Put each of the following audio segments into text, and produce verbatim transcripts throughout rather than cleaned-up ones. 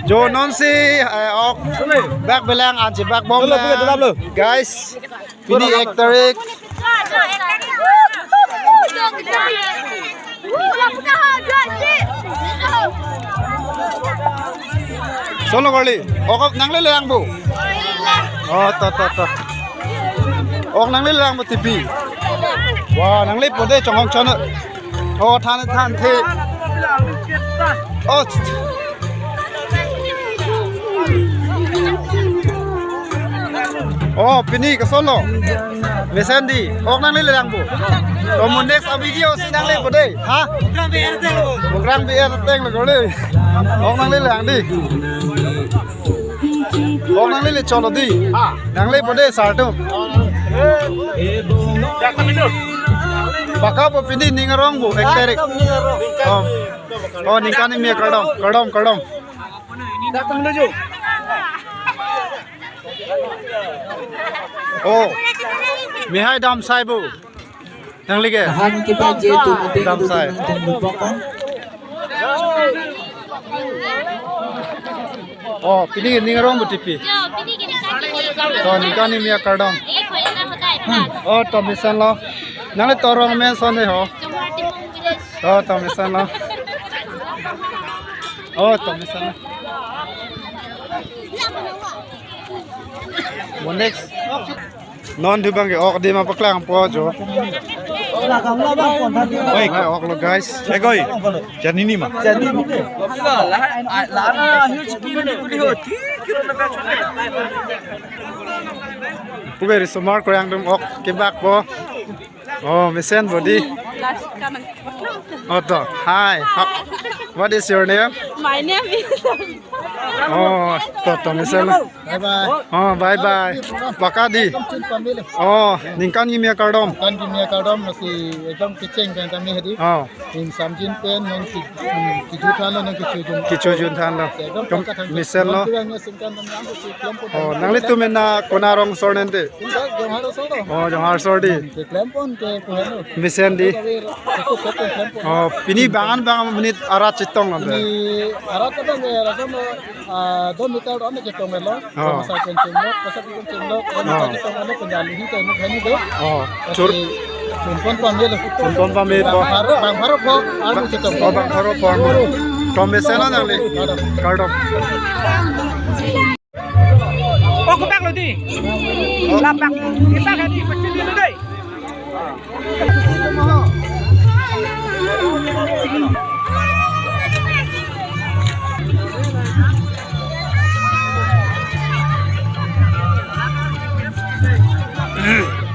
Jo nonsi, eh, ok bak belang ansi bak bom. Dolo, dolo, dolo. Guys, pini ek tarik. Solo kali. Ok nanglele lang bu. Oh, to, to, to. Ok nanglele lang bu T V. Wah, nangle pode chonghong chon. Oh, than than the. Oh. Oh, pini ke solo. Mesen di. Ok nanglele lang bu. Kamu next a video si nangle pode. Ha? Bukrang B R teng lo kali. Ok nanglele lang di. Ok nanglele cholo di. Nangle pode sar tu. Baka po pini ning arong bu ek tarik. Oh. Oh, ningkan ni mia kardom, kardom, kardom. Oh. Mihai dam sai bu. Nangle ke? Tahan kita je tu mati. Dam sai. Jangan lupa kan. Oh, pini ning arong bu T V. Jo, pini ke ningkan ni mia kardom. To, ningkan ni mia kardom. Eh, koi na hotai, plus. Oh, to mesen lo. Nangle to arong men ason de ho. Jomhar Timung village. Oh, to mesen lo. Oh, to mesen lo. Mo next. Non thu bang ke ok di ma paklang po jo. Oi, ok lo guys. Egoi. Jani ni ma. Pugai risomar koyang dum ok kebak po. Oh, mesen body. Oh, to. Hi. How, what is your name? My name is. Oh, to, to, mesen. Bye bye. Oh, bye bye. Baka di. Oh, ningkan ni mia kardom. Ningkan ni mia kardom, masih ekdom kecheng kan kami hadi. Oh. Ning samjin pen, non ki, hmm, kejut than lo, non kejut jun. Kejut jun than lo. Ekdom. Kom, paka than. Mesen lo. Non kami yang singkan kami yang si klem po. Oh, nanglitum ena konat arong asor nente? Enggak, Jomhar asor lo. Oh, Jomhar asor di. Keklem pon ke kuheno. Mesen di. Cukup ke keklem pon. Oh, pini bangan bangan menit arat chetong lo. Pini arat apa ke rasa mo, ah, dua meter dua meter chetong lo. Oh. Masa kencing lo, masa kencing lo, oh, masa chetong lo, penjali hi kayak ini, kayak ini deh. Oh, chur. Pasti chumpon pamit lo. Chumpon pamit po. Bang Pharo, Bang Pharo po, anu chetong. Oh, Bang Pharo po. Anu. Tom mesen lo nangle. Kardom. Kardom. Oh, kebak lo di. Lapak. Kebak di, pecil dulu deh.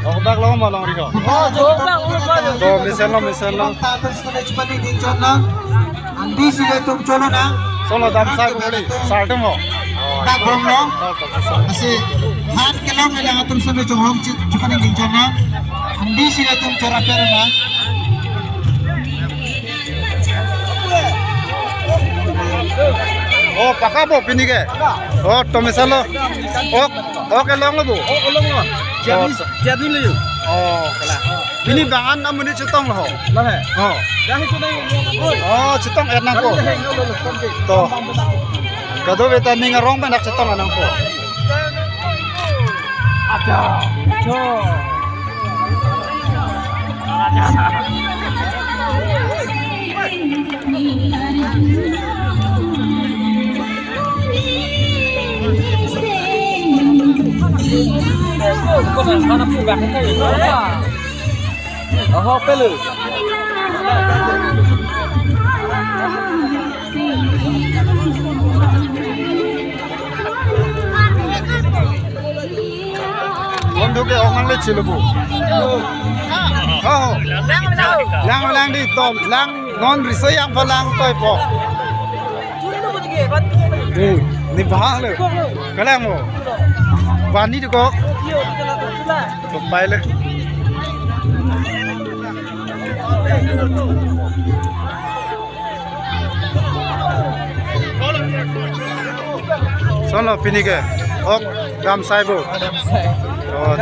Oh, kebak lo ma long ri ko. Oh, kebak lo ma long. To, mesen lo, mesen lo. Handi si le tum cholo na. Solo dam sai bu kali. Sar tum ho. Dak bom lo. Asi han kelong le atum sami chonghong chi, chupan ning chona. Handi si le tum chora pero na. Oh, paka po pini ke. Oh, to mesen lo. Oh, oh, kelong lo bu. Oh, kelong lo. Jadi, jadi lo. Oh, kala. Pini bangan amonit chetong lo ho. Lo he. Oh. Dah itu nang. Oh, chetong er nangpo. Dah itu nang, lo, lo, lo, lo. To. Kado beta ning arong pen dak chetong nangpo. Ada. Jo. Oho, pelu. Bondhu ke ong nangle chilo bu. Oh. Lang, lang di tom, lang non riso yang palang toipo. Hmm, ni bahang le. Kalang mo. Bani tu ko. Pai le. Solo pini ke. Ok, dam sai bu. Oh,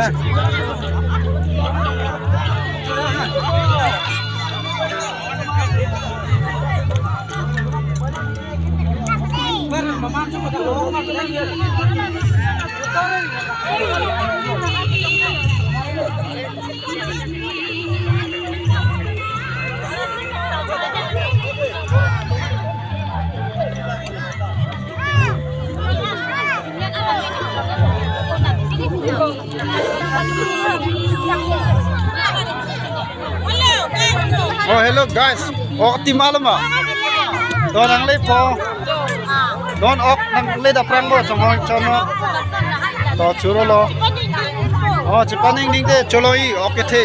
Oh, hello guys. Ok tim alama. Don nangle po. Don ok nangle dapprang bo chonghong chonghong. To churolo. Oh, chepaningding de cholo i ok kethe.